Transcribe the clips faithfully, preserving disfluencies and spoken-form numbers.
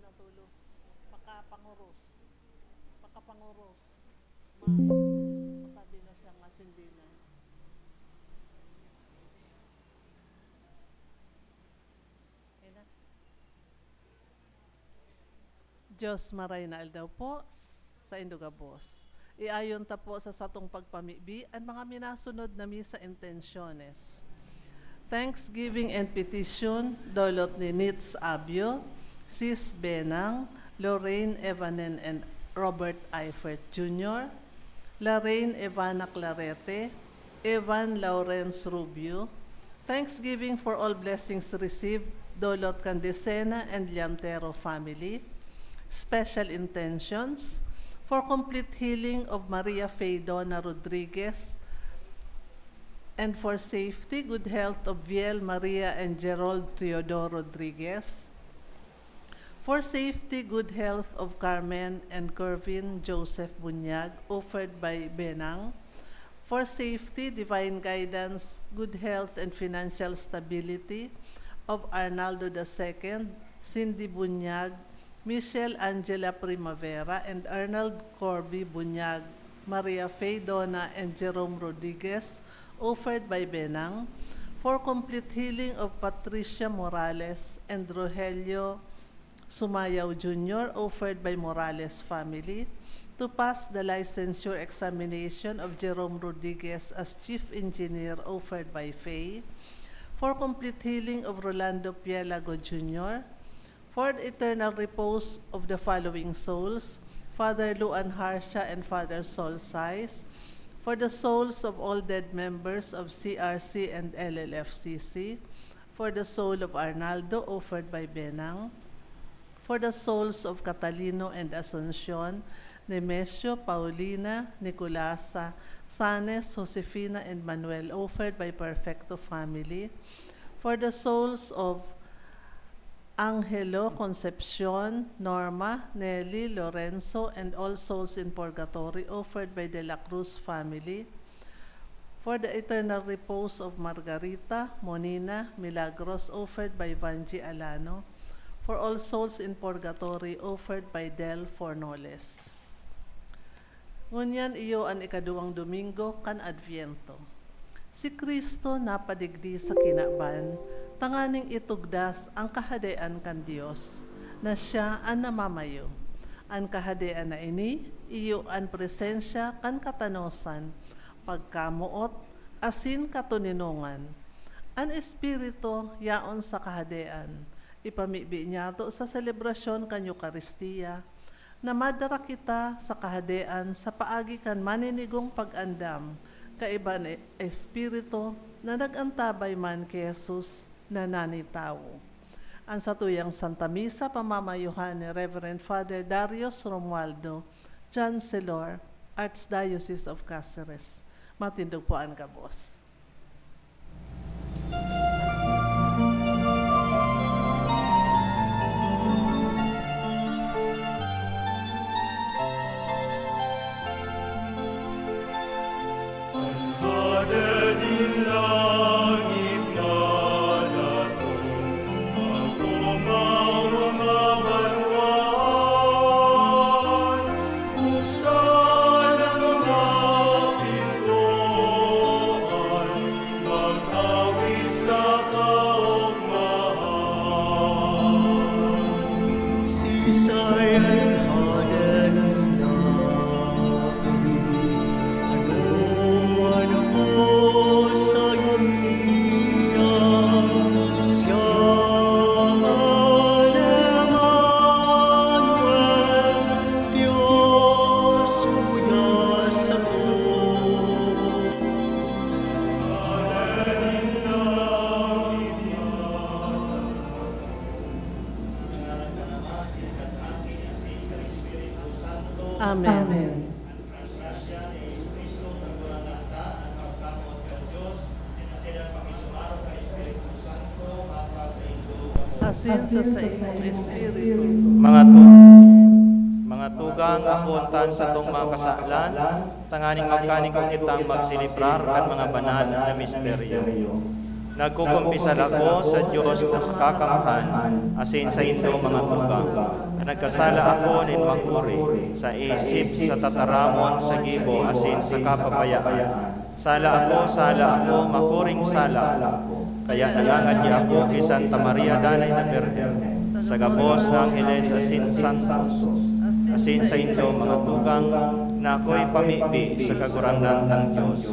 Natulos. Pakapanguros. Pakapanguros. Ma, masabi na siyang masindi na. Okay na. Diyos, maray na aldaw po, saindo gabos. Iayon ta po sa satong pagpamibi an mga minasunod na misa intenciones. Thanksgiving and petition, dolot ni Nitz Abio, Sis Benang, Lorraine Evanen and Robert Eifert Junior, Lorraine Evana Clarete, Evan Lawrence Rubio, thanksgiving for all blessings received, dolot kan Decena and Liantero family, special intentions, for complete healing of Maria Faye Donna Rodriguez, and for safety, good health of Viel Maria and Gerald Theodore Rodriguez, for safety, good health of Carmen and Kervin Joseph Bunyag, offered by Benang. For safety, divine guidance, good health, and financial stability of Arnaldo the second, Cindy Bunyag, Michelle Angela Primavera, and Arnold Corby Bunyag, Maria Faye Donna, and Jerome Rodriguez, offered by Benang. For complete healing of Patricia Morales and Rogelio Sumayaw Junior, offered by Morales family, to pass the licensure examination of Jerome Rodriguez as Chief Engineer, offered by Faye, for complete healing of Rolando Pielago Junior, for the eternal repose of the following souls: Father Luan Harsha and Father Sol Sais, for the souls of all dead members of C R C and L L F C C, for the soul of Arnaldo, offered by Benang, for the souls of Catalino and Asuncion, Nemesio, Paulina, Nicolasa, Sanes, Josefina, and Manuel, offered by Perfecto family, for the souls of Angelo, Concepcion, Norma, Nelly, Lorenzo, and all souls in purgatory, offered by De La Cruz family, for the eternal repose of Margarita, Monina, Milagros, offered by Vanji Alano, for all souls in purgatory, offered by Del Fornoles. Ngunyan iyo an ikaduwang Domingo kan Adviento. Si Cristo napadigdi sa kinaban tanganing itugdas an Kahadean kan Dios, na siya an namamayo. An Kahadean na ini iyo an presensya kan katanosan, pagkamoot, asin katoninongan. An Espiritu yaon sa Kahadean. Ipamibi niyato sa selebrasyon kan Eukaristia na madara kita sa Kahadean sa paagi kan maninigong pag-andam kaiba ni Espiritu na nag-antabay man ki Jesus na nani tawo. An satuyang Santa Misa pamamayohan ni Reverend Father Darius Romualdo, Chancellor, Archdiocese of Caceres. Matindog po an gabos. Amen. Asin sa saimong espiritu. Mga tu-, mga tugang, akoon ta an satong mga kasalan, tanganing magkanigong kitang magselebrar kan mga banal na misteryo. Nagkukumpisal ako sa Dios na Kakamhan, asin saindo, mga tugang. Nagkasala ako nin makuri, sa isip, sa tataramon, sa gibo, asin sa kapabayaan. Sala ako, sala ako, makuring sala ako. Kaya nangangadya ako ki Santa Maria Danay na Birhen, sa gabos na angheles asin santos, asin saindo, mga tugang, na akoy pamibi sa Kagurangnan tang Dios.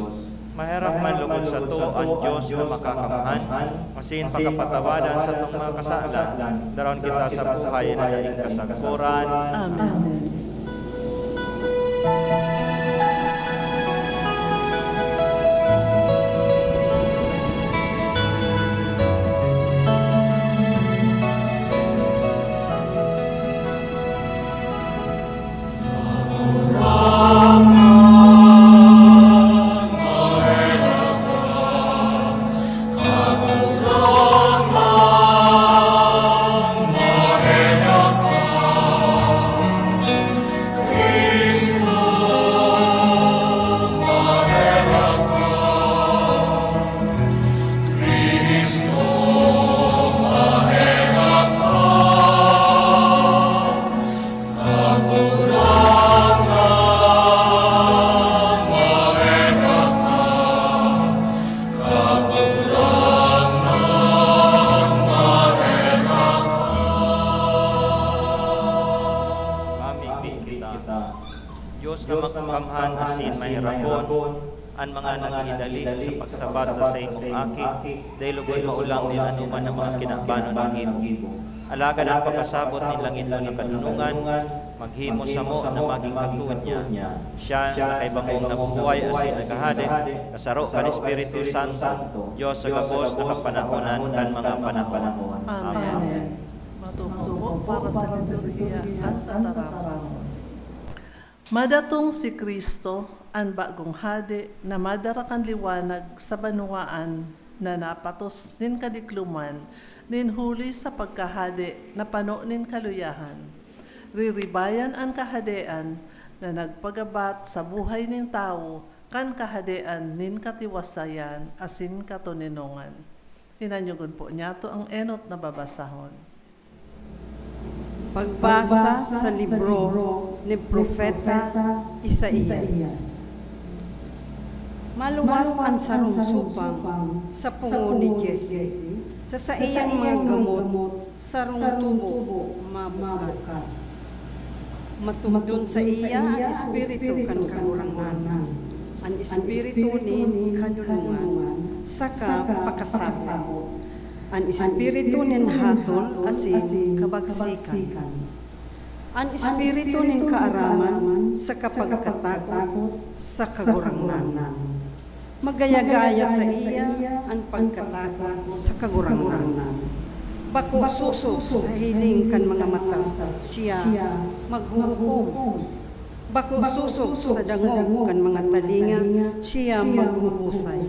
Maherak man logod sato an Dios na Makakamhan, asin pakapatawadan satong mga kasalan, daron kita sa buhay na daing kasagkoran. Amen. Mamibi kita. Dios na makakamhan asin maherakon, an mga nagidali sa pagsabat sa saimong Aki, dai lugod maolang nin anoman na mga kinabanon na gibo. Alagad an pagkasabot nin langitnon na kadonongan, maghimo samo na magin katuod niya. Siya na kaibabong nabubuhay asin naghahade, kasaro kan Espiritu Santo, Dios sa gabos na kapanahonan kan mga panahon. Amen. Amen. Matubang po para sa liturhiya at tataramon. Madatong si Cristo, an bagong hade na madara kan liwanag sa banwaan na napatos nin kadikloman nin huli sa pagkahade na pano nin kaluyahan. Riribayan an kahadean na nagpagabat sa buhay nin tawo kan kahadean nin katiwasayan asin katoninongan. Hinanyogon po niyato ang enot na babasahon. Pagbasa sa libro ni Propeta Isaias. Maluwas an sarong supang sa pungo ni Jesse, sa saiyang mga gamot sarong tubo mabuka. Matugdon saiya an Espiritu kan Kagurangnan, an Espiritu nin kadonongan saka pakasabot, an Espiritu nin hatol asin kabagsikan, an Espiritu nin kaaraman saka pagkatakot sa Kagurangnan. Magaya-gaya saiya an pagkatakot sa Kagurangnan. Bako sosog sa hiling kan mga mata siya maghuhukom. Bako sosog sa dangog kan mga talinga siya maghuhusay.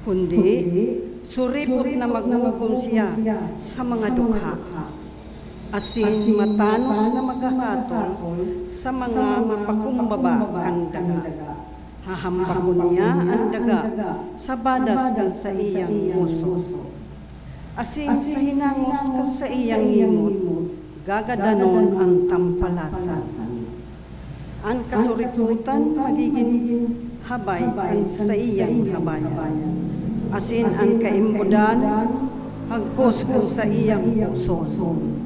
Kundi, suripot na maghuhukom siya sa mga dukha, asin matanos na maghahatol sa mga mapakumbaba kan daga. Hahambakon niya an daga sa badas kan saiyang ngoso, asin sa hinangos kan saiyang ngimot gagadanon an tampalasan. An kasuripotan magigin habay kan saiyang habayan, asin an kaimbodan hagkos kan saiyang puson.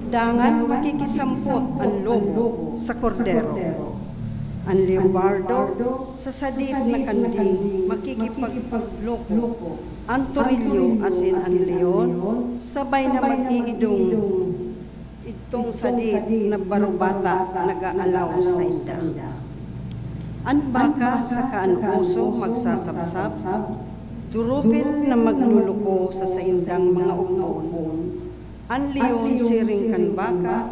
Dangan makikisampot an lobo sa kordero. An leopardo sa sadit na kandi makikipagloko. An torilyo asin an leon sabay na mag-iidong idtong sadit na barobata nag-aalaw sainda. An baka saka an oso magsasabsab, durupil na magluluko sa saindang mga ogbon. An leon siring kan baka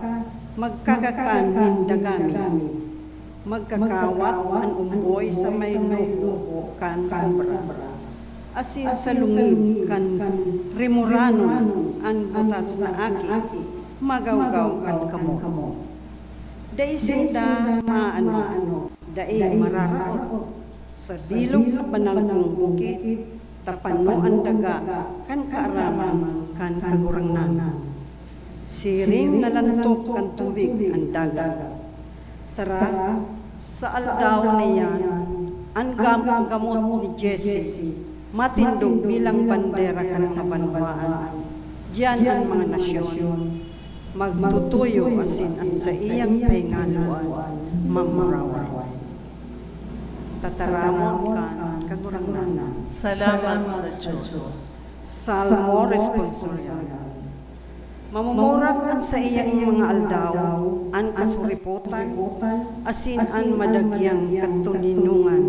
magkakakan nin dagami. Magkakawat an omboy sa may lobo kan kobra, asin sa lungib kan rimoranon an butas na aki magawgaw kan kamot. Dai sinda maano, dai mararaot. Sa bilog na banal kong bukid, tapano an daga kan kaaraman kan Kagurangnan. Siring na lantop kan tubig an dagat. Tara, sa aldaw na iyan, an gam-, gamot ni Jesse matindog bilang bandera kan mga banwaan. Diyan an mga nasyon magtutuyo asin an saiyang pahingaloan mamuraway. Tataramon kan Kagurangnan. Salamat sa Dios. Salmo Responsorial. Mamumurak an saiyang mga aldaw, an kasuripotan, asin an madagyang katoninongan,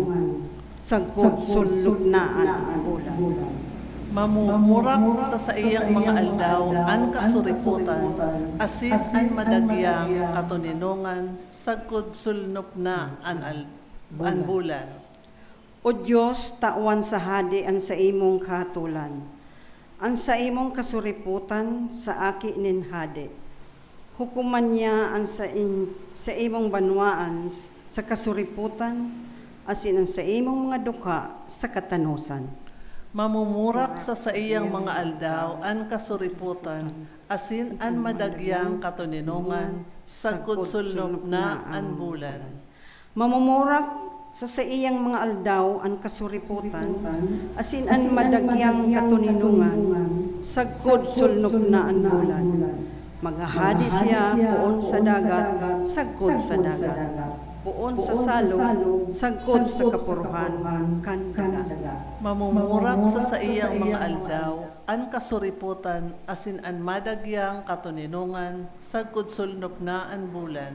sagkod sulnop na an bulan. Mamumurak sa saiyang mga aldaw an kasuripotan, asin an madagyang katoninongan, sagkod sulnop na an al-, an bulan. O Dios, tawan sa hade an saimong kahatolan, an saimong kasuripotan sa aki nin hade. Hukoman niya an sain-, saimong banwaan s-, sa kasuripotan, asin an saimong mga dukha sa katanosan. Mamumurak sa saiyang mga aldaw an kasuripotan, asin an madagyang katoninongan, sagkod sulnop na an bulan. Mamumurak sa saiyang mga aldaw an kasuripotan, asin an madagyang katoninongan, sagkod sulnop na an bulan. Maghahade siya poon sa dagat, sagkod sa dagat, poon sa salog, sagkod sa kapurohan kan daga. Mamumurak sa saiyang mga aldaw an kasuripotan asin an madagyang katoninongan, sagkod sulnop na an bulan.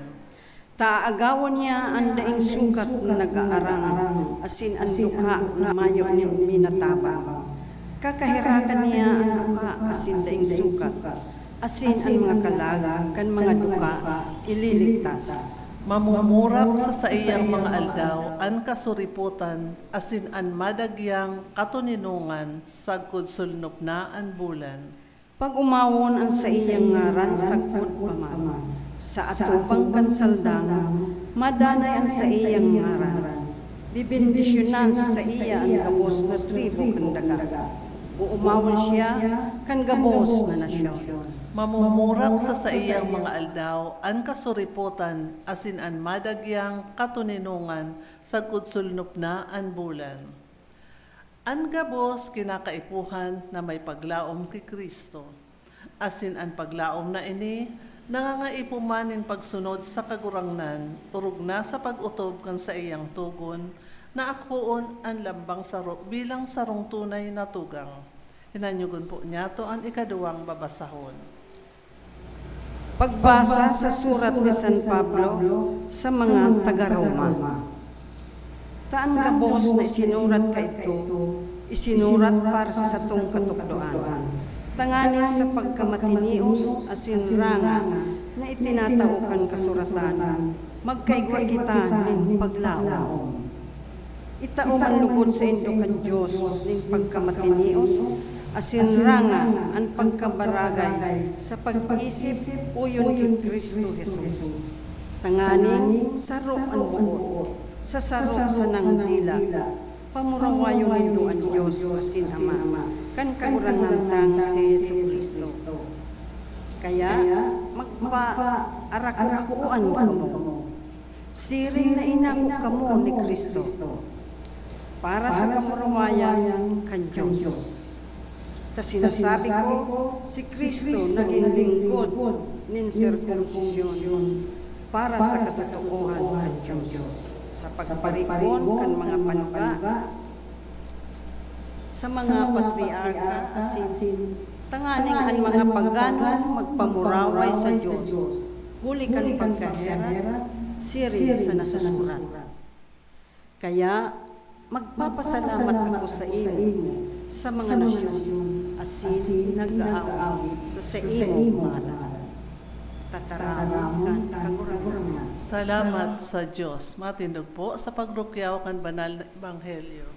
Ta aagawon niya an daing sukat na nag-aarang, asin an dukha na mayo nin minatabang. Kakaherakan niya an dukha asin daing sukat, asin an mga kalag kan mga dukha ililigtas. Mamumurak sa saiyang mga aldaw an kasuripotan asin an madagyang katoninongan sagkod sulnop na an bulan. Pag-omawon an saiyang ngaran sagkod pa man. Sa atubang kan saldang, madanay an saiyang ngaran. Bebendisyonan sa saiya an gabos na tribu kan daga. Oomawon siya kan gabos na nasyon. Mamumurak sa saiyang mga aldaw an kasuripotan asin an madagyang katoninongan sagkod sulnop na an bulan. An gabos kinakaipuhan na may paglaom ki Cristo, asin an paglaom na ini nangangaipo man nin pagsunod sa Kagurangnan, orog na sa pag-otob kan saiyang togon na akoon an lambang saro bilang sarong tunay na tugang. Hinanyogon po niyato an ikaduwang babasahon. Pagbasa sa surat ni San Pablo sa mga taga-Roma. Ta an gabos na isinurat kaidto, isinurat para sa satong katukdoan, tanganing sa pagkamatinios asin ranga na itinatao kan kasuratan, magkaigwa kita nin paglaom. Itao man logod saindo kan Dios nin pagkamatinios asin ranga an pagkabaragay sa pag-isip oyon ki Cristo Jesus, tanganing saro an boot, sa saro sanang dila. Pamurawayon nindo an Dios asin Ama kan Kagurangnan tang si Jesu-Cristo. Kaya, magpaarakoakoan kamo, siring na inako kamo ni Cristo, para sa kamurawayan kan Dios. Ta sinasabi ko, si Cristo nagin lingkod nin sirkumsisyon para sa katotoohan kan Dios, sa pagparion kan mga panuga sa mga patriarka asin tanganing an mga pagano magpamuraway sa Dios, huli kan pagkaherak, siring sa nasusurat. Kaya, magpapasalamat ako saimo sa mga nasyon asin nag-aawit sa saimong ngaran. Tataramon kan Kagurangnan. Salamat sa Dios. Matindog po sa pagrukyaw kan banal na ebanghelyo.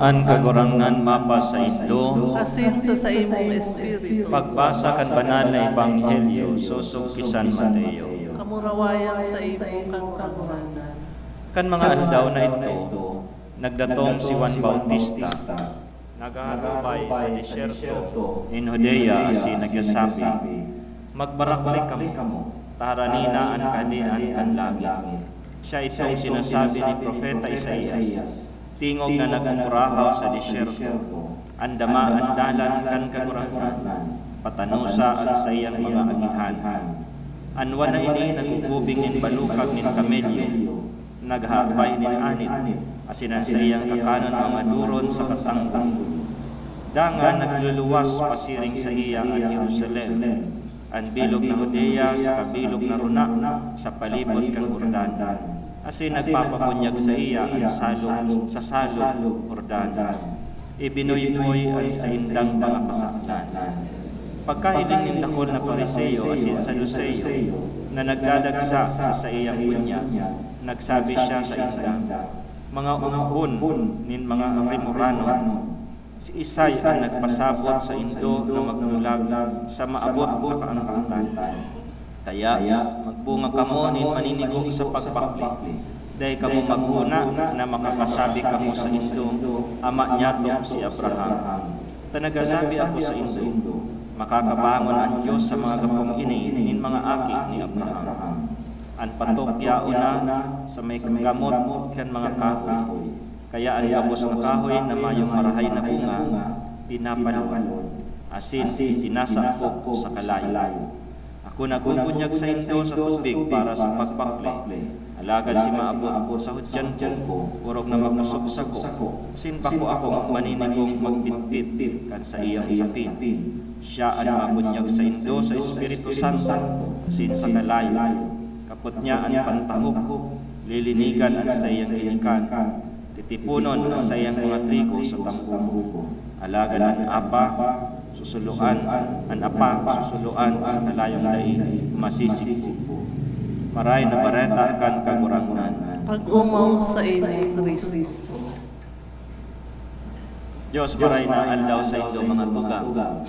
An Kagurangnan mapasaindo. Asin sa saimong espiritu. Pagbasa kan Banal na Ebanghelyo sosog ki San Mateo. Kamurawayan sa imo, Kagurangnan. Kan mga aldaw na idto, nagdatong si Juan Bautista, naghaharubay sa desyerto nin Judea asin nagyasabi, "Magbarakle kamo, ta harani na an Kahadean kan langit." Siya itong sinasabi ni Propeta Isaias, tingog na nagmumurahaw sa desyerto, "Andama an dalan kan Kagurangnan, patanosa an saiyang mga agihan." An Juan na ini nagugubing nin balukag nin kamelyo, naghaarbay nin anit, asin an saiyang kakanon mga duron sa katanggon. Dangan nagluluwas pasiring saiya an Jerusalem, an bilog na Judea saka bilog na rona sa palibot kan Jordan, asin nagpapabunyag saiya an salog sa salog Jordan. Ibinuyboy an saindang mga kasalan. Pagkahiling nin dakul na Fariseo asin Saduceo na nagdadagsa sa saiyang bunyag, nagsabi siya sainda, "Mga ogbon nin mga rimoranon, siisay an nagpasabot saindo na magbulag sa maabot na kaanggotan? Kaya magbunga kamo nin maninigo sa pagbakle. Dai kamo maghona na makakasabi kamo saindo, 'Ama nyato si Abraham.' Ta nagsasabi ako saindo, makakabangon an Dios sa mga gapong ini nin mga aki ni Abraham. An patok yaon na sa may kagamot kan mga kahoy. Kaya an gabos na kahoy na mayong marahay na bunga, pinapalon, asin isinasakop sa kalayo. Ako nagbubunyag saindo sa tubig para sa pagbakle, alagad si maabot sa hudyan ko, orog na makosog sako, asin bako akong maninigong magbitbit kan saiyang sapin. Siya an mabunyag saindo sa Espiritu Santo asin sa kalayo. Kapot niya an pantahok, lilinigan an saiyang ginikan, titiponon an saiyang mga trigo sa tambong. Alagad an Apa, susuloan, an Apa, susuloan sa kalayong dai masisigbog." Maray na Bareta kan Kagurangnan. Pag-omaw sa imo, Cristo. Dios, maray na aldaw saindo, mga tugang.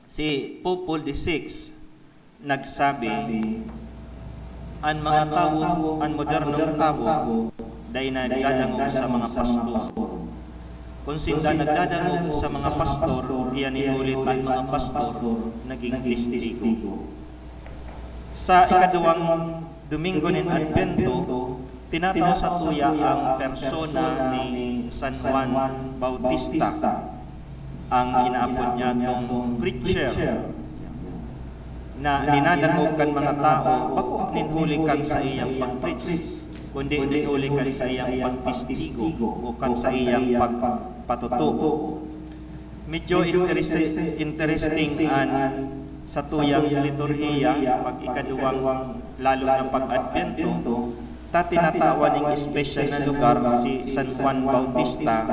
Si Pope Paul the Sixth nagsabi, "An mga tawo, an modernong tawo, dai nagdadangog sa mga pastor. Kun sinda nagdadangog sa mga pastor, iyan nin huli ta an mga pastor naging testigo." Sa ikaduwang Domingo nin Adbento, tinatao satuya ang persona ni San Juan Bautista, ang inaapod niyatong preacher, na dinadangog kan mga tawo, bako nin huli kan saiyang pag-preach, kundi nin huli kan saiyang pagtestigo o kan saiyang pagpatutuo. Medyo interese-, interesting an satuyang liturhiya pag ikaduwang, lalo na pag Adbento, ta tinatawan nin espesyal na lugar si San Juan Bautista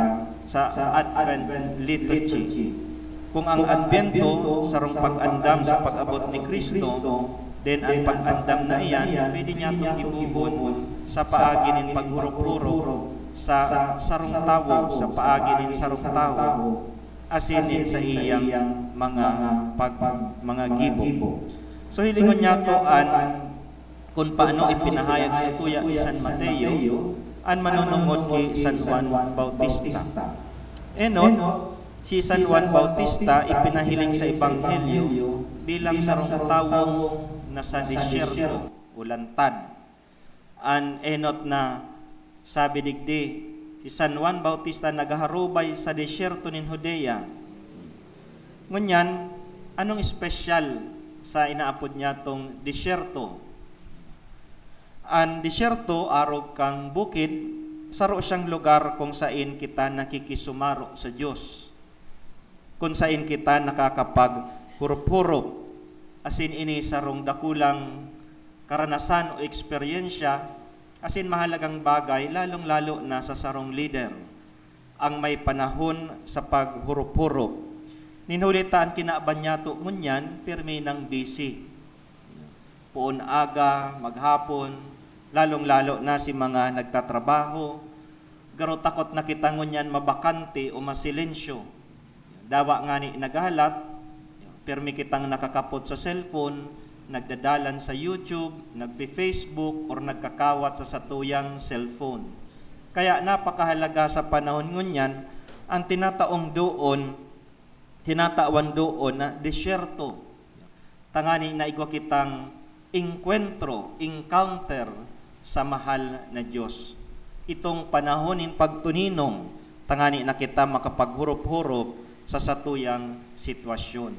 sa Advent Liturgy. Kung ang Adbento sarong pag-andam sa pag-abot ni Cristo, then an pag-andam na iyan pwede niyatong ibuhon sa paagi nin paghurop-hurop sa sarong tawo, sa paagi nin sarong tawo, asin nin saiyang mga pag-, mga gibo. So, hilingon niyato an kun paano ipinahayag satuya ni San Mateo an manunungod ki San Juan Bautista. Enot, si San Juan Bautista ipinahiling sa Ebanghelyo bilang sarong tawong nasa disyerto o lantad. An enot na sabi digdi, si San Juan Bautista naghaharubay sa disyerto nin Judea. Ngunyan, anong espesyal sa inaapod niyatong disyerto? An disyerto, arog kan bukid, saro siyang lugar kung sain kita nakikisumaro sa Dios, kung sain kita nakakapaghurop-hurop, asin ini sarong dakulang karanasan o eksperyensya, asin mahalagang bagay, lalong-lalo na sa sarong lider, ang may panahon sa paghurop-hurop. Nin huli ta an kinaban niyato ngunyan, pirmi nang busy. Poon aga, maghapon, lalong-lalo na si mga nagtatrabaho, Garo takot na kita ngunyan mabakante o masilensyo. Dawa ngani naghahalat, pirmi kitang nakakapot sa cellphone, nagdadalan sa YouTube, nagfe-Facebook, or nagkakawat sa satuyang cellphone. Kaya napakahalaga sa panahon ngunyan ang tinataong doon, tinatawan doon na disyerto, tangani na igwa kitang engkwentro, encounter sa mahal na Diyos. Itong panahon nin pagtuninong, tangani na kita makapaghurop-hurop sa satuyang sitwasyon.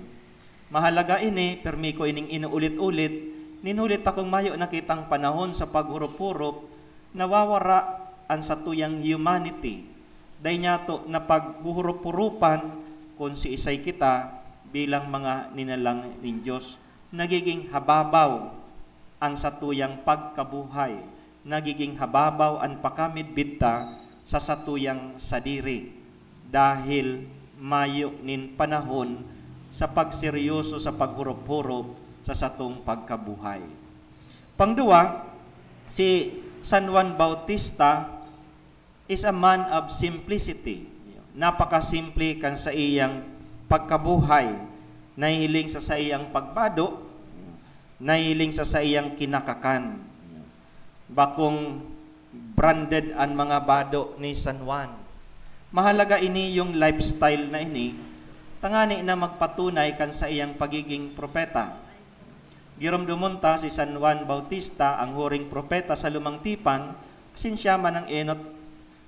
Mahalaga ini, permi ko ining inuulit-ulit, nin huli ta kung mayo na kitang panahon sa paghurop-hurop, nawawara an satuyang humanity. Dai niyato na paghuhurup-hurupan kun siisay kita bilang mga ninalang nin Dios. Nagiging hababaw ang satuyang pagkabuhay. Nagiging hababaw an pakamidbid ta sa satuyang sadiri dahil mayo nin panahon sa pagseryoso sa paghurup-hurup sa satong pagkabuhay. Pangduwa, si San Juan Bautista is a man of simplicity. Napakasimple kan saiyang pagkabuhay, nahihiling sa saiyang pagbado, nahihiling sa saiyang kinakakan. Bakong branded an mga bado ni San Juan. Mahalaga ini, yung lifestyle na ini, tangani na magpatunay kan saiyang pagiging propeta. Giromdomon ta si San Juan Bautista, ang huring propeta sa Lumang Tipan, asin siya man ang enot,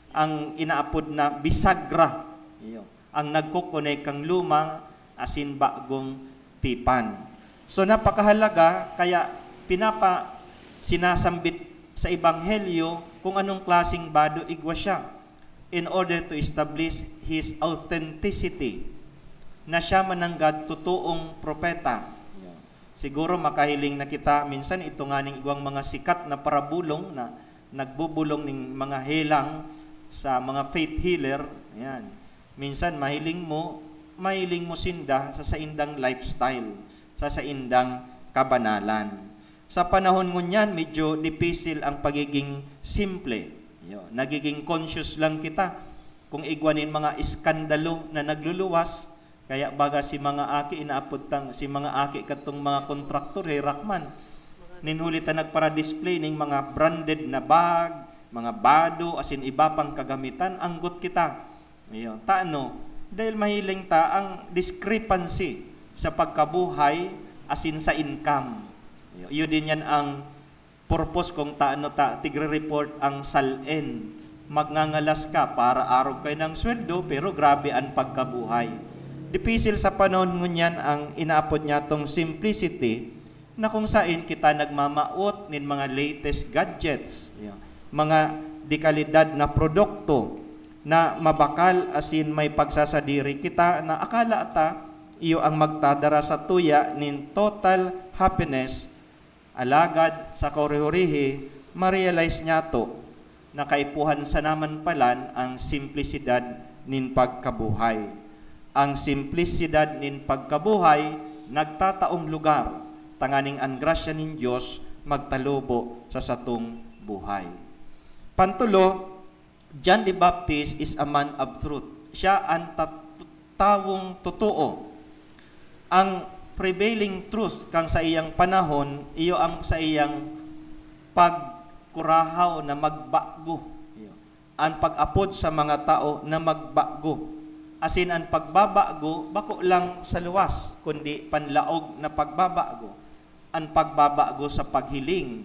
ang inaapod na bisagra. Iyo, ang nagkukunig kan Luma asin Bagong Tipan. So, napakahalaga, kaya pinapa-, sinasambit sa Ebanghelyo kung anong klaseng bado igwa siya in order to establish his authenticity, na siya mananggad totoong propeta. Siguro makahiling na kita, minsan ito nganing igwang mga sikat na parabolong na nagbubulong ning mga helang sa mga faith healer. Ayan. Minsan mahiling mo, mahiling mo sinda sa saindang lifestyle, sa saindang kabanalan. Sa panahon ngunyan, medyo dipisil ang pagiging simple. Yo, nagiging conscious lang kita kung igwa nin mga iskandalo na nagluluwas. Kaya baga si mga aki, inaapod tang, si mga aki katong mga kontraktor, herak man. Nin huli ta nagpara-display ning mga branded na bag, mga bado, asin iba pang kagamitan, anggot kita. Iyo, tano? Dahil mahiling ta ang discrepancy sa pagkabuhay asin sa income. Iyo, iyo din yan ang purpose kung tano ta tigre-report ang SALN. Magngangalas ka para arog kayo ng sweldo, pero grabe ang pagkabuhay. Dipisil sa panahon ngunyan ang inaapod niya tong simplicity, na kung saen kita nagmamawot nin mga latest gadgets, mga dekalidad na produkto na mabakal asin may pagsasadiri kita na akala ta iyo ang magtadara sa tuya nin total happiness. Alagad sa kahuri-hurihi, ma-realize niyato na kaipuhan sana man palan ang simplisidad nin pagkabuhay. Ang simplisidad nin pagkabuhay nagtataong lugar tanganing an grasya nin Dios magtalubo sa satong buhay. Pantulo, John the Baptist is a man of truth. Siya an tat-, tawong totoo. Ang prevailing truth kan saiyang panahon, iyo ang saiyang pagkurahaw na magbago. Iyo. An pag-apod sa mga tao na magbago. Asin an pagbabago, bako lang sa luwas, kundi panlaog na pagbabago. An pagbabago sa paghiling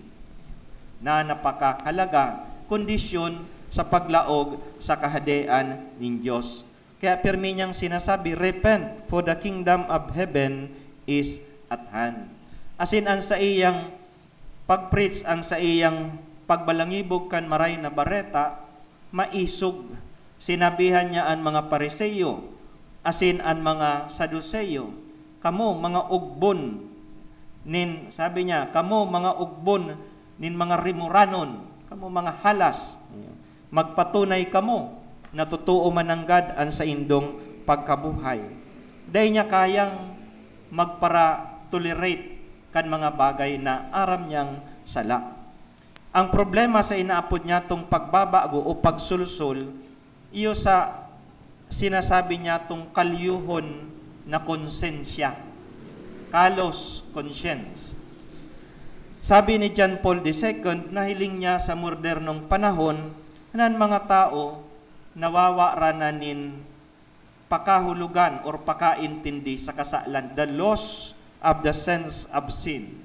na napakahalaga, kondisyon sa paglaog sa Kahadean nin Dios. Kaya pirmi niyang sinasabi, "Repent, for the kingdom of heaven is at hand." Asin an saiyang pag-preach, ang saiyang pagbalangibog kan Maray na Bareta, maisog. Sinabihan niya an mga Pariseo asin an mga Saduceo, "Kamo, mga ugbon nin," sabi niya, "kamo, mga ugbon nin mga rimoranon, kamo, mga halas." Magpatunay kamo na totoo mananggad an saindong pagkabuhay. Dai niya kayang magpara-tolerate kan mga bagay na aram niyang sala. Ang problema sa inaapod niyatong pagbabago o pagsulsol, iyo sa sinasabi niyatong kalyuhon na konsensya, kalos conscience. Sabi ni John Paul the Second, nahiling niya sa modernong panahon na an mga tao nawawara na nin pakahulogan or pakaintindi sa kasalan, the loss of the sense of sin.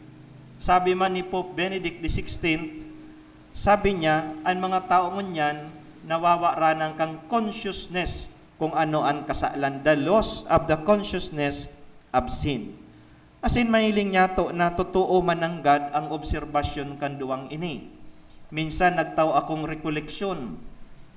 Sabi man ni Pope Benedict the sixteenth, sabi niya, an mga tao ngunyan nawawara na kan consciousness kung ano an kasalan, the loss of the consciousness of sin. Asin mahiling niyato na totoo man nanggad ang obserbasyon kan duwang ini. Minsan nagtao akong rekoleksyon.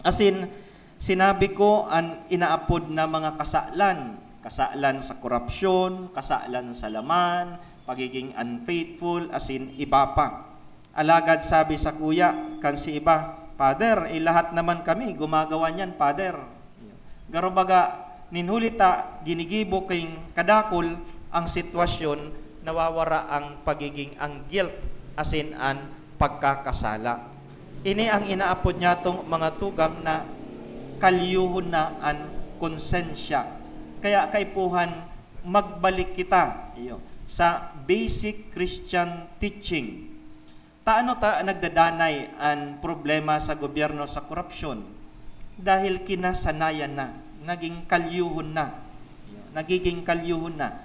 Asin sinabi ko an inaapod na mga kasalan, kasalan sa korupsyon, kasalan sa laman, pagiging unfaithful, asin iba pa. Alagad sabi sakuya kan si iba, "Father, eh, lahat naman kami gumagawa niyan, Father." Garo baga, nin huli ta ginigibo king kadakul ang sitwasyon, nawawara ang pagiging, ang guilt, asin an pagkakasala. Ini ang inaapod niyatong mga tugang na kalyuhon na an konsensya. Kaya kaipuhan, magbalik kita, iyo, sa basic Christian teaching. Taano ta nagdadanay an problema sa gobyerno sa korupsyon? Dahil kinasanayan na, naging kalyuhon na. Nagiging kalyuhon na.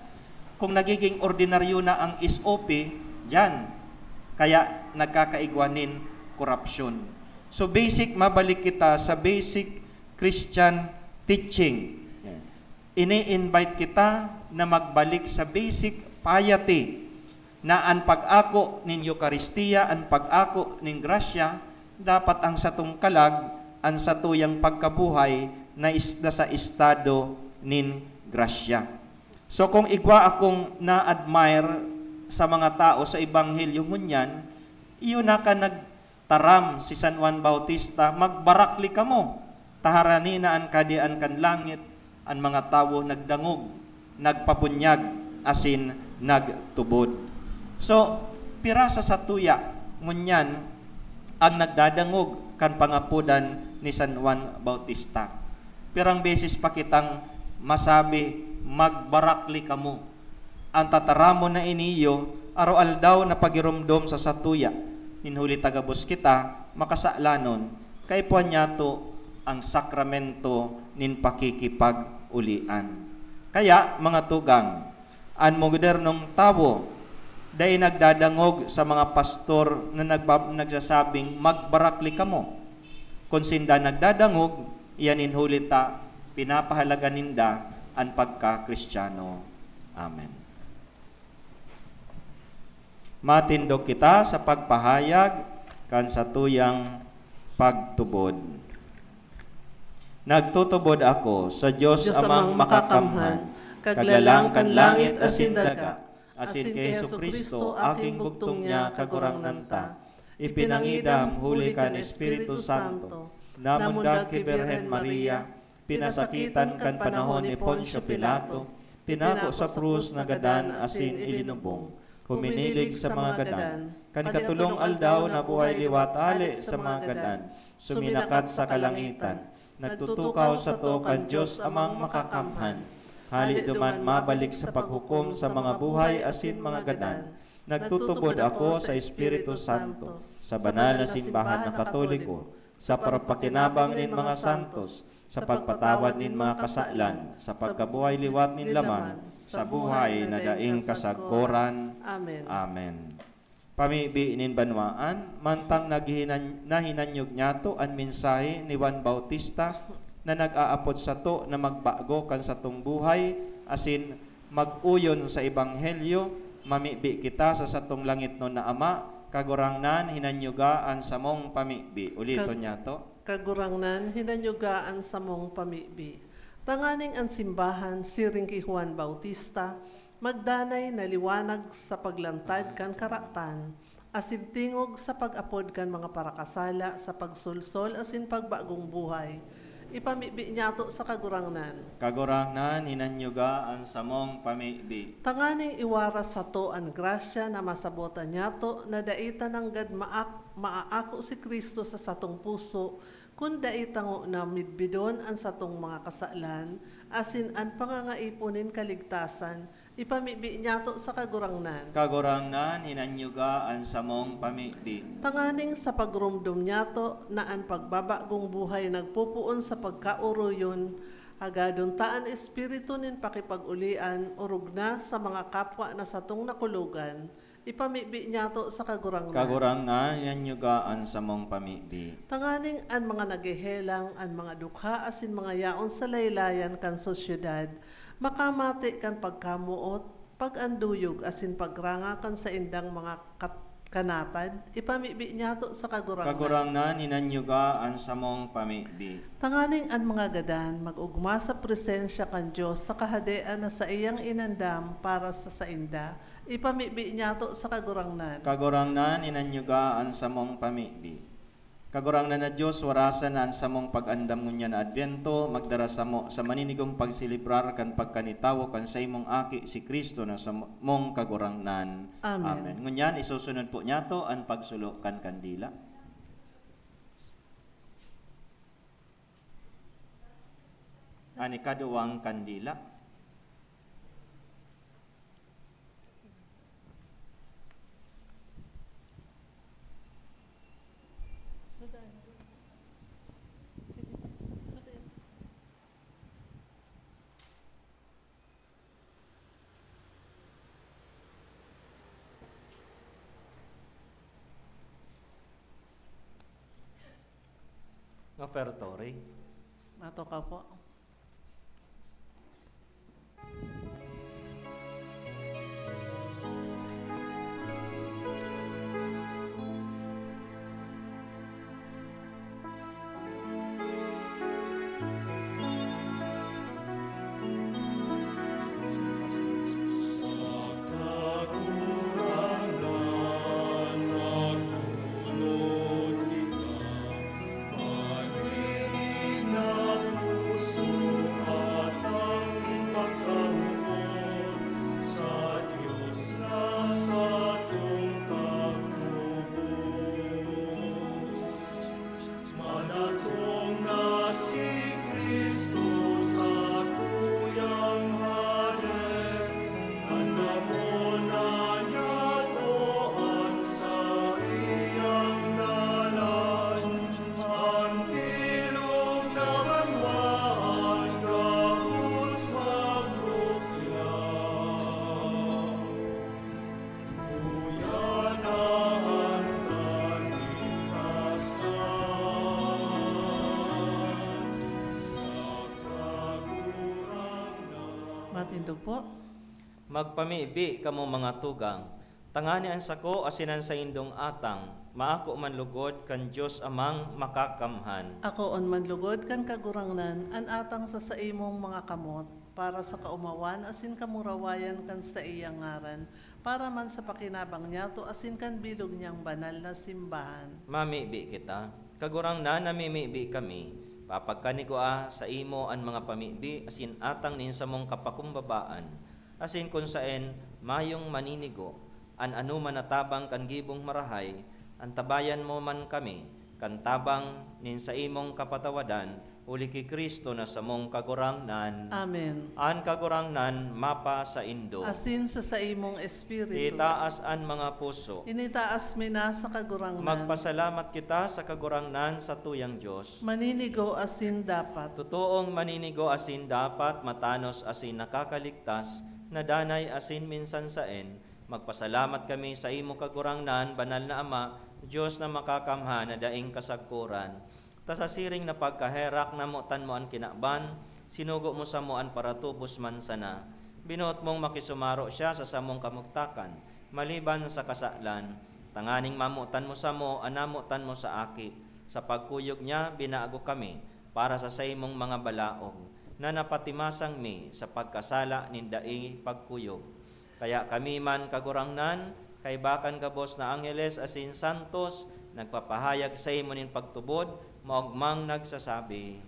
Kung nagiging ordinaryo na ang S O P, diyan, kaya nagkakaigwa nin korupsyon. So basic, mabalik kita sa basic Christian teaching. Ini-invite kita na magbalik sa basic piety, na an pag-ako nin Eukaristia, an pag-ako nin grasya, dapat ang satong kalag, an satuyang pagkabuhay na is-, nasa estado nin grasya. So, kung igwa akong na-admire sa mga tao sa Ebanghelyo ngunyan, iyo na kan nagtaram si San Juan Bautista, "Magbarakli kamo, ta harani na an Kahadean kan langit." An mga tawo nagdangog, nagpabunyag, asin nagtubod. So, pira sa satuya ngunyan ang nagdadangog kan pangapodan ni San Juan Bautista? Pirang beses pa kitang masabi, "Magbarakli kamo." An tataramon na ini iyo, aroaldaw na pagiromdom sa satuya, nin huli ta gabos kita makasalanon, kaipuhan niyato ang sakramento nin pakikipag-ulian. Kaya, mga tugang, an modernong tawo dai nagdadangog sa mga pastor na nagbab-, nagsasabing, "Magbarakli kamo." Kun sinda nagdadangog, iyan nin huli ta pinapahalaga ninda an pagka-Kristiyano. Amen. Matindog kita sa pagpahayag kan satuyang pagtubod. Nagtutubod ako sa Dios Dios Amang Amang Makakamhan, Makakamhan, Kaglalang kan langit asin daga, asin ki Jesu-Cristo, aking bugtong niya, Kagurangnan ta. Ipinangidam huli kan Espiritu Santo, namundag ki Birhen Maria, pinasakitan kan panahon ni Poncio Pilato, tinago sa krus, nagadan asin ilinubong. Huminilig sa mga gadan. Kan ikatulong aldaw, nabuhay liwat hale sa mga gadan. Suminakat sa kalangitan. Nagtutukaw sato kan Dios Amang Makakamhan. Hale duman mabalik sa paghukom sa mga buhay asin mga gadan. Nagtutubod ako sa Espiritu Santo, sa banal na simbahan na Katoliko, sa parapakinabang nin mga santos, sa pagpatawad nin mga kasalan, sa pagkabuhay liwat nin laman, sa buhay na daing kasagkoran. Amen. Amen. Pamibi nin banwaan, mantang naghihinan-, nahinanyog niyato an mensahe ni Juan Bautista na nag-aapod sato na magbago kan satong buhay asin mag-oyon sa Ebanghelyo, mamibi kita sa satong langitnon na Ama, Kagurangnan, hinanyuga an samong pamibi. Uliton Kag-, niyato. Kagurangnan, hinanyuga an samong pamibi. Tanganing an simbahan, siring ki Juan Bautista, magdanay na liwanag sa paglantad kan karatan, asin tingog sa pag-apod kan mga parakasala sa pagsolsol asin pagbagong buhay. Ipamibi niyato sa Kagurangnan. Kagurangnan, hinanyuga an samong pamibi. Tanganing iwaras sato an grasya na masabotan niyato na dai ta nanggad maak-, maaako si Cristo sa satong puso, kun dai ta ngona midbidon an satong mga kasalan, asin an pangangaipo nin kaligtasan, ipamibi niyato sa Kagurangnan. Kagurangnan, hinanyuga an samong pamibi. Tanganing sa pagromdom niyato na an pagbabagong buhay nagpopoon sa pagkaoroyon, agadon ta an espiritu nin pakipag-olian orog na sa mga kapwa na satong nakulogan, ipamibi niyato sa Kagurangnan. Kagurangnan, hinanyuga an samong pamibi. Tanganing an mga naghehelang, an mga dukha asin mga yaon sa laylayan kan sosyedad, makamate kan pagkamoot, pag-anduyog asin pagranga kan saindang mga kat-, kanatad, ipamibi niyato sa Kagurangnan. Kagurangnan, hinanyuga an samong pamibi. Tanganing an mga gadan mag-ogma sa presensya kan Dios sa Kahadean na saiyang inandam para sa sainda, ipamibi niyato sa Kagurangnan. Kagurangnan, hinanyuga an samong pamibi. Kagurangnan na Dios, warasan na an samong pag-andam ngunyan na Adbento, magdara samo sa maninigong pagselebrar kan pagkanitawo kan saimong Aki, si Cristo, na samong Kagurangnan. Amen. Amen. Ngunyan, isusunod po niyato an pagsulo kan kandila. An ikaduwang kandila. Offertory. Matukaw po. Madatong na si Cristo sa tuyang hade, andamon na niyato an saiyang dalan. An bilog na banwaan gabos magrukya. Uya na an kaligtasan sa Kagurangnan. Matindog po. Magpamibi kamo, mga tugang, tanganing an sako asin an saindong atang maako man lugod kan Dios Amang Makakamhan. Akoon man lugod kan Kagurangnan an atang sa saimong mga kamot, para sa kaomawan asin kamurawayan kan saiyang ngaran, para man sa pakinabang niyato asin kan bilog niyang banal na simbahan. Mamibi kita. Kagurangnan, namimibi kami. Papagkanigwaa saimo an mga pamibi asin atang nin samong kapakumbabaan, asin kun saen mayong maninigo an anoman na tabang kan gibong marahay, antabayan mo man kami kan tabang nin saimong kapatawadan, huli ki Cristo na samong Kagurangnan. Amen. An Kagurangnan mapasaindo. Asin sa saimong espiritu. Itaas an mga puso. Initaas mi na sa Kagurangnan. Magpasalamat kita sa Kagurangnan, satuyang Dios. Maninigo asin dapat. Totoong maninigo asin dapat, matanos asin nakakaligtas, na danay asin minsan saen, magpasalamat kami saimo, Kagurangnan, Banal na Ama, Dios na Makakamhan na daing kasagkoran. Ta sa siring na pagkaherak, namotan mo an kinaban, sinugo mo samo an paratubos man sana. Binoot mong makisumaro siya sa samong kamugtakan, maliban sa kasalan, tanganing mamotan mo samo an namotan mo sa Aki. Sa pagkuyog niya, binago kami para sa saimong mga balaog, na napatimasang mi sa pagkasala nin dai pagkuyog. Kaya kami man, Kagurangnan, kaiba kan gabos na angheles asin santos, nagpapahayag saimo nin pagtubod, maogmang nagsasabi: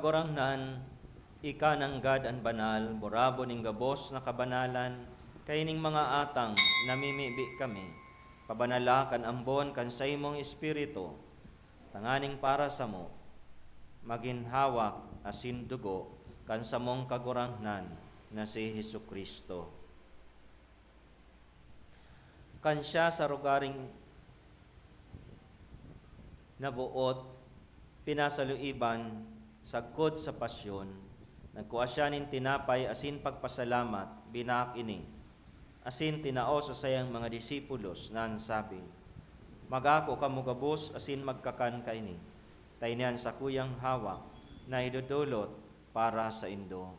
Kagurangnan, ika nanggad an banal, burabod nin gabos na kabanalan, kaining mga atang namimibi kami. Pabanala kan ambon kan saimong Espiritu, tanganing para samo, magin hawak asin dugo kan samong Kagurangnan na si Jesu-Cristo. Kan siya sa rogaring naboot, pinasaluiban, sagkod sa pasyon, nagkua siya nin tinapay asin pagpasalamat, binaak ini, asin tinao sa saiyang mga disipulos, na an sabi, "Mag-ako kamo gabos asin magkakan kaini, ta ini an sakuyang hawak na idodolot para saindo."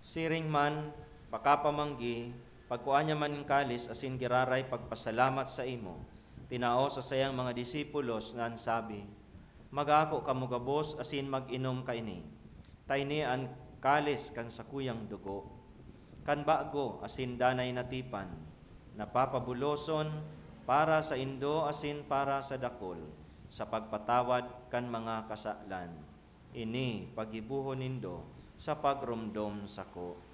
Siring man, pakapamanggi, pagkua niya man nin kalis asin giraray pagpasalamat saimo, tinao sa saiyang mga disipulos na an sabi, "Mag-ako kamo gabos asin mag-inom kaini, ta ini an kalis kan sakuyang dugo, kan bago asin danay na tipan, na papabuloson para saindo asin para sa dakul, sa pagpatawad kan mga kasalan. Ini paggibohon nindo sa pagromdom sako."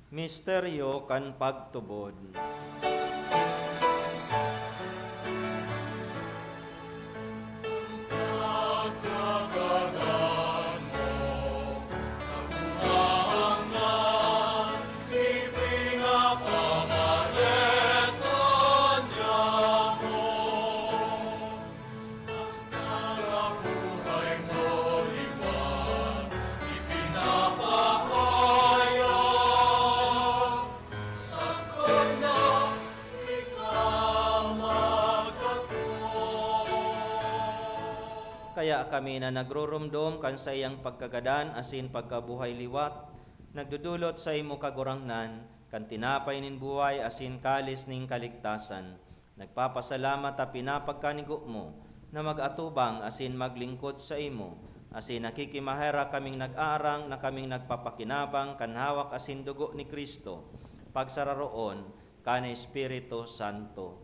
Misteryo kan pagtubod. Kaya kami na nagruromdom kan saiyang pagkagadan asin pagkabuhay liwat, nagdodolot saimo, Kagurangnan, kan tinapay nin buhay asin kalis nin kaligtasan. Nagpapasalamat ta pinapagkanigo mo na mag-atubang asin maglingkod saimo, asin nakikimaherak kaming nag-aarang na kaming nagpapakinabang kan hawak asin dugo ni Cristo, pagsararoon kan Espiritu Santo.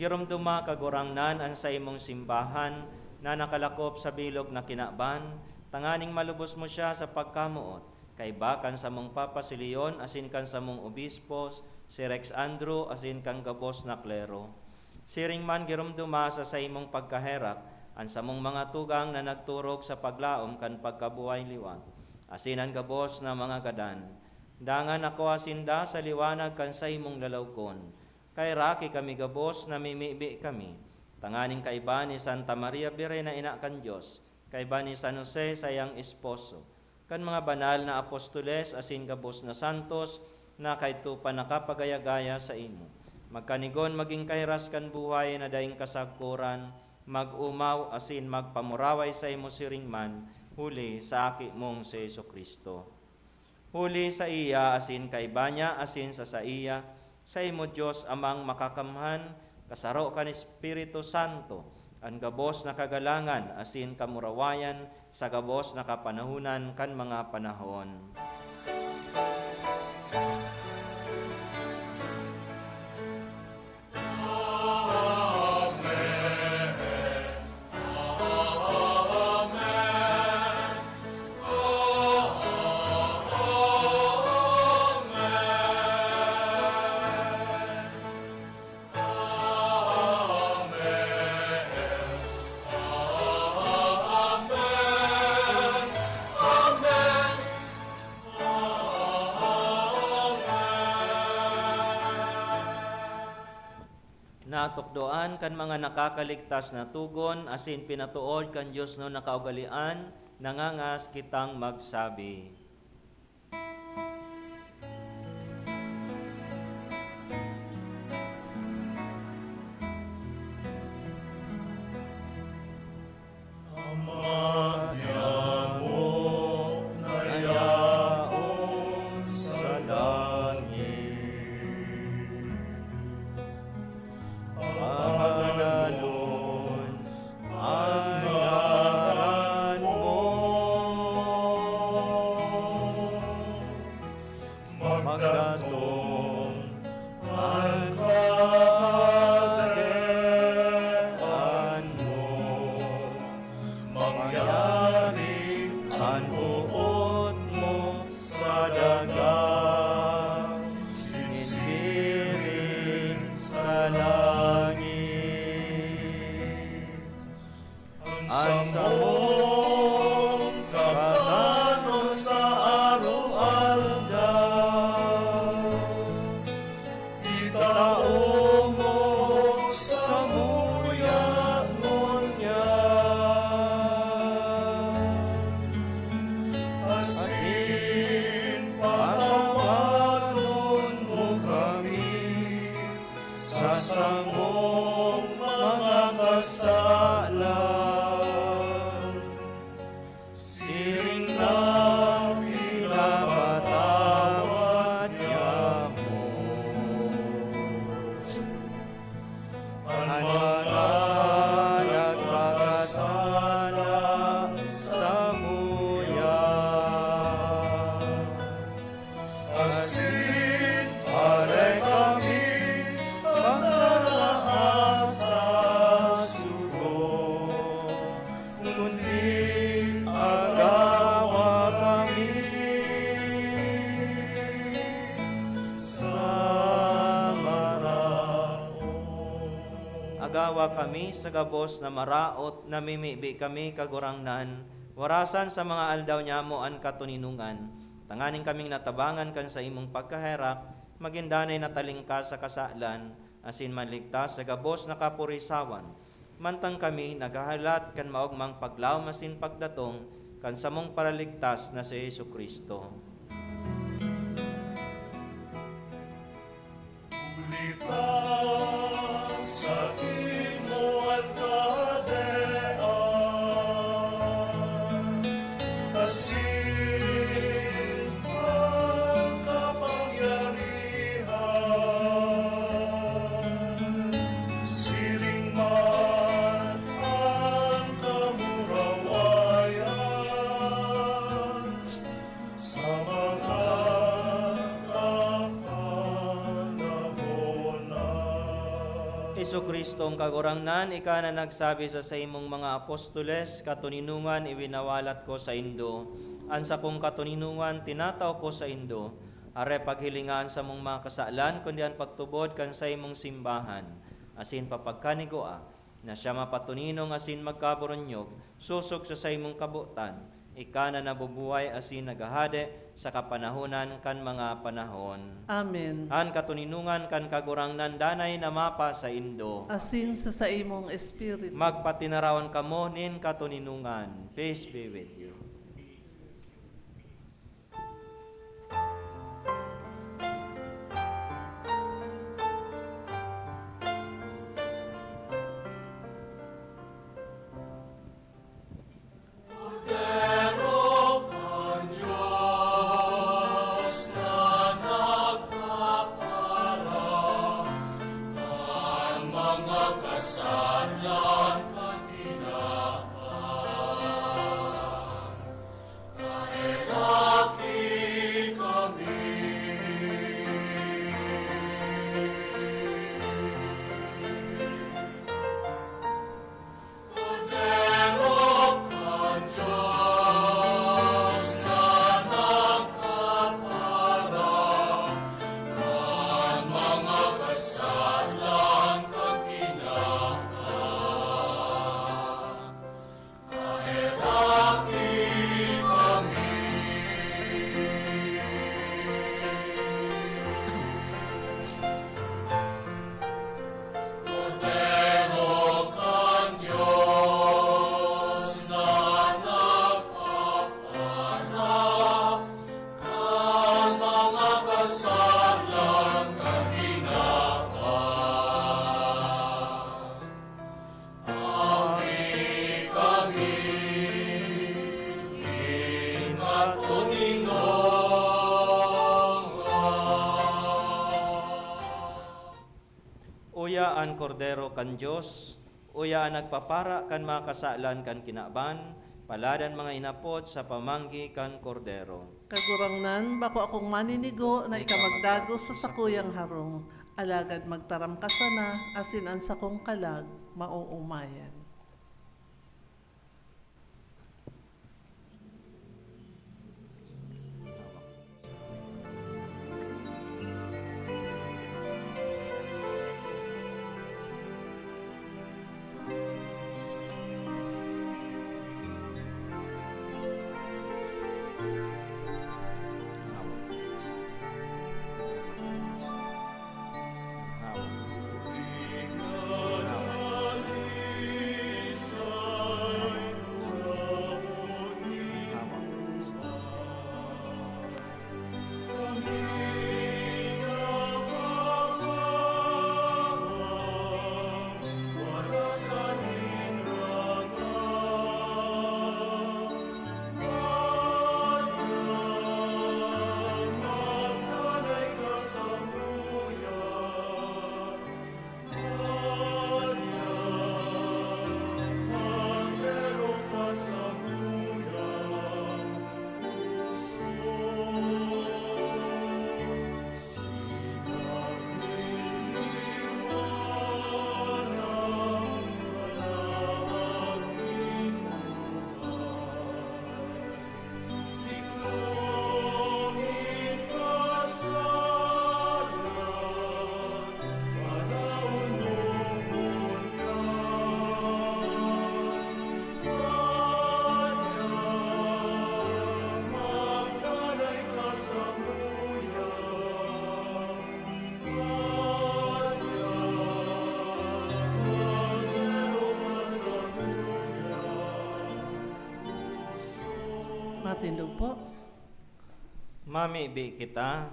Giromdoma, Kagurangnan, an saimong simbahan na nakalakop sa bilog na kinaban, tanganing malubos mo siya sa pagkamoot, kaiba kan samong Papa si Leon asin kan samong Obispo, si Rex Andrew, asin kan gabos na klero. Siring man, giromdoma sa saimong pagkaherak an samong mga tugang na nagturog sa paglaom kan pagkabuhay liwat, asin an gabos na mga gadan. Dangan nakua sinda sa liwanag kan saimong lalawgon. Kaheraki kami gabos, namimibi kami, tanganing kaiba ni Santa Maria Birhen na ina kan Dios, kaiba ni San Jose, saiyang esposo, kan mga banal na apostoles asin gabos na santos na kaidto pa nakapagaya-gaya saimo, magkanigon magin kahiras kan buhay na daing kasagkoran, mag-omaw asin magpamuraway saimo siring man, huli sa Aki mong si Jesu-Cristo. Huli saiya asin kaiba niya asin sa saiya, saimo, Dios Amang Makakamhan, kasaro kan Espiritu Santo, an gabos na kagalangan asin kamurawayan sa gabos na kapanahonan kan mga panahon. Natukdoan kan mga nakakaligtas na togon asin pinatood kan diosnon na kaugalean, nangangas kitang magsabi. Ama niamo na yaon sa langit, pangalan mo An boot mo sa daga, isiring sa langit. An samong kakanon sa aroaldaw, itao mo samuya ngunyan. Asin patawadon mo kami sa samong mga kasalan, siring na pinapatawad niamo an mga nagkakasala samuya. Asin aray kami pagkaraas sa sugo, kundi agawa kami sa maraot. Agawa kami sa gabos na maraot, namimibi kami, Kagurangnan, warasan sa mga aldaw nyamo an katoninongan, tanganing kaming natabangan kan saimong pagkaherak, magin danay na talingkas sa kasalan, asin maligtas sa gabos na kapurisawan, mantang kami naghahalat kan maogmang paglaom asin pagdatong kan samong Paraligtas na si Jesu-Cristo. Huli ta saimo an kahadean, asin an kapangyarihan, siring man an kamurawayan sa mga kapanahonan. Jesu-Cristong Kagurangnan, ika na nagsabi sa saimong mga apostoles, "Katoninongan iwinawalat ko saindo, an sakong katoninongan tinatao ko saindo." Aray paghilinga an samong mga kasalan, kundi an pagtubod kan saimong simbahan, asin papagkanigua na siya mapatoninong asin magkaboronyog, sosog sa saimong kabotan, ika na nabubuhay asin naghahade sa kapanahonan kan mga panahon. Amen. An katoninongan kan Kagurangnan danay na mapasaindo. Asin sa saimong espiritu. Magpatinarawan kamo nin katoninongan. Peace be with you. Kordero kan Dios na nagpapara kan mga kasalan kan tinawan, kaheraki kami. Kordero kan Dios na nagpapara kan mga kasalan kan tinawan, kaheraki kami. Kordero kan Dios na nagpapara kan mga kasalan kan tinawan, kaheraki kami nin katoninongan. Uya an Kordero kan Dios, uya an nagpapara kan mga kasalan kan kinaban, palad an mga inapod sa pamanggi kan Kordero. Kagurangnan, bako akong maninigo na ika magdagos sa sakuyang harong, alagad magtaram ka sana, asin an sakong kalag maoomayan. Matindog po. Mamibi kita.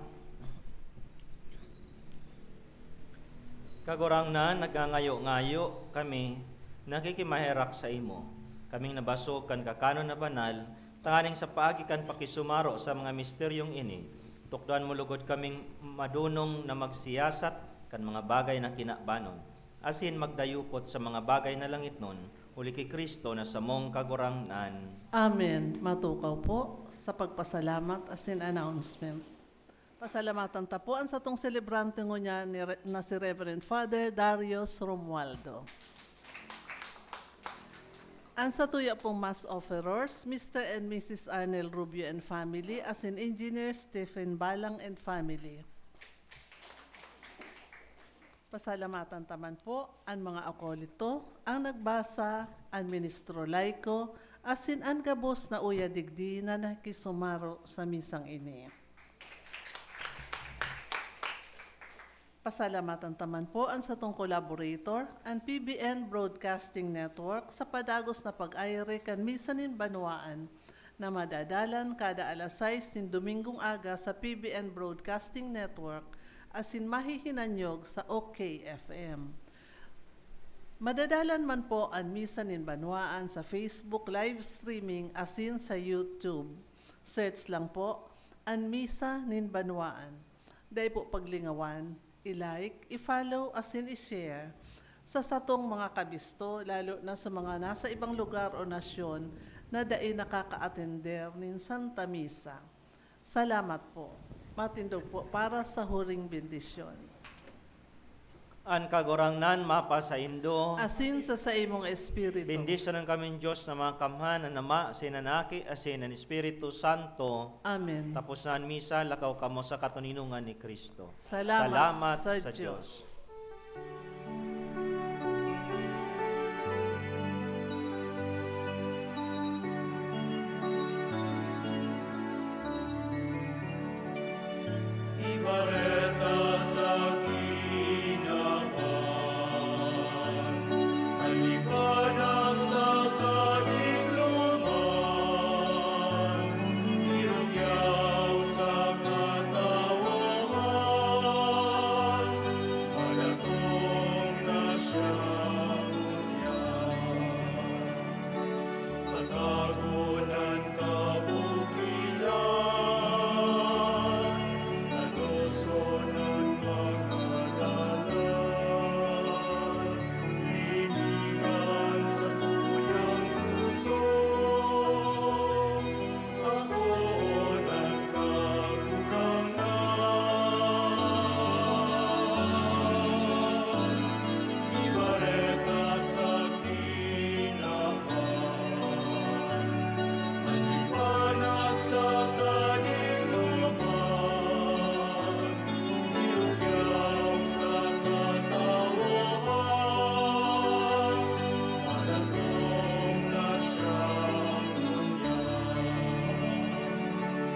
Kagurangnan, nagngangayo-ngayo kami, nakikimaherak saimo. Kaming nabasog kan kakanon na banal, tanganing sa paagi kan pakisumaro sa mga misteryong ini, tukdoan mo lugod kaming madunong na magsiyasat kan mga bagay na kinabanon, asin magdayupot sa mga bagay na langitnon, huli ki Cristo na samong Kagurangnan. Amen. Matukaw po sa pagpasalamat asin announcement. Pasalamatan ta po an satong selebrante ngunyan ni Re-, na si Reverend Father Darius Romualdo. An satuya pong Mass Offerors, Mister and Missus Arnel Rubio and family, asin Engineer Stephen Balang and family. Pasalamatan ta man po an mga akolito, an nagbasa, an ministro laiko, asin an gabos na uya digdi na nakisumaro sa misang ini. Pasalamatan ta man po an satong collaborator, an P B N Broadcasting Network, sa padagos na pag-aire kan Misa nin Banwaan na madadalan kada alas sais nin Domingong aga sa P B N Broadcasting Network asin mahihinanyog sa OK F M. Madadalan man po an Misa nin Banwaan sa Facebook live streaming asin sa YouTube. Search lang po, an Misa nin Banwaan. Dai po paglingawan, i-like, i-follow asin i-share sa satong mga kabisto, lalo na sa mga nasa ibang lugar o nasyon na dai nakakaatender nin Santa Misa. Salamat po. Matindog po para sa huring bendisyon. An Kagurangnan mapasaindo. Asin sa saimong espiritu. Bendisyonan kami nin Dios na Makamhan, an Ama, asin an Aki, asin an Espiritu Santo. Amen. Tapos na an misa, lakaw kamo sa katoninongan ni Cristo. Salamat Salamat sa sa Diyos. Diyos.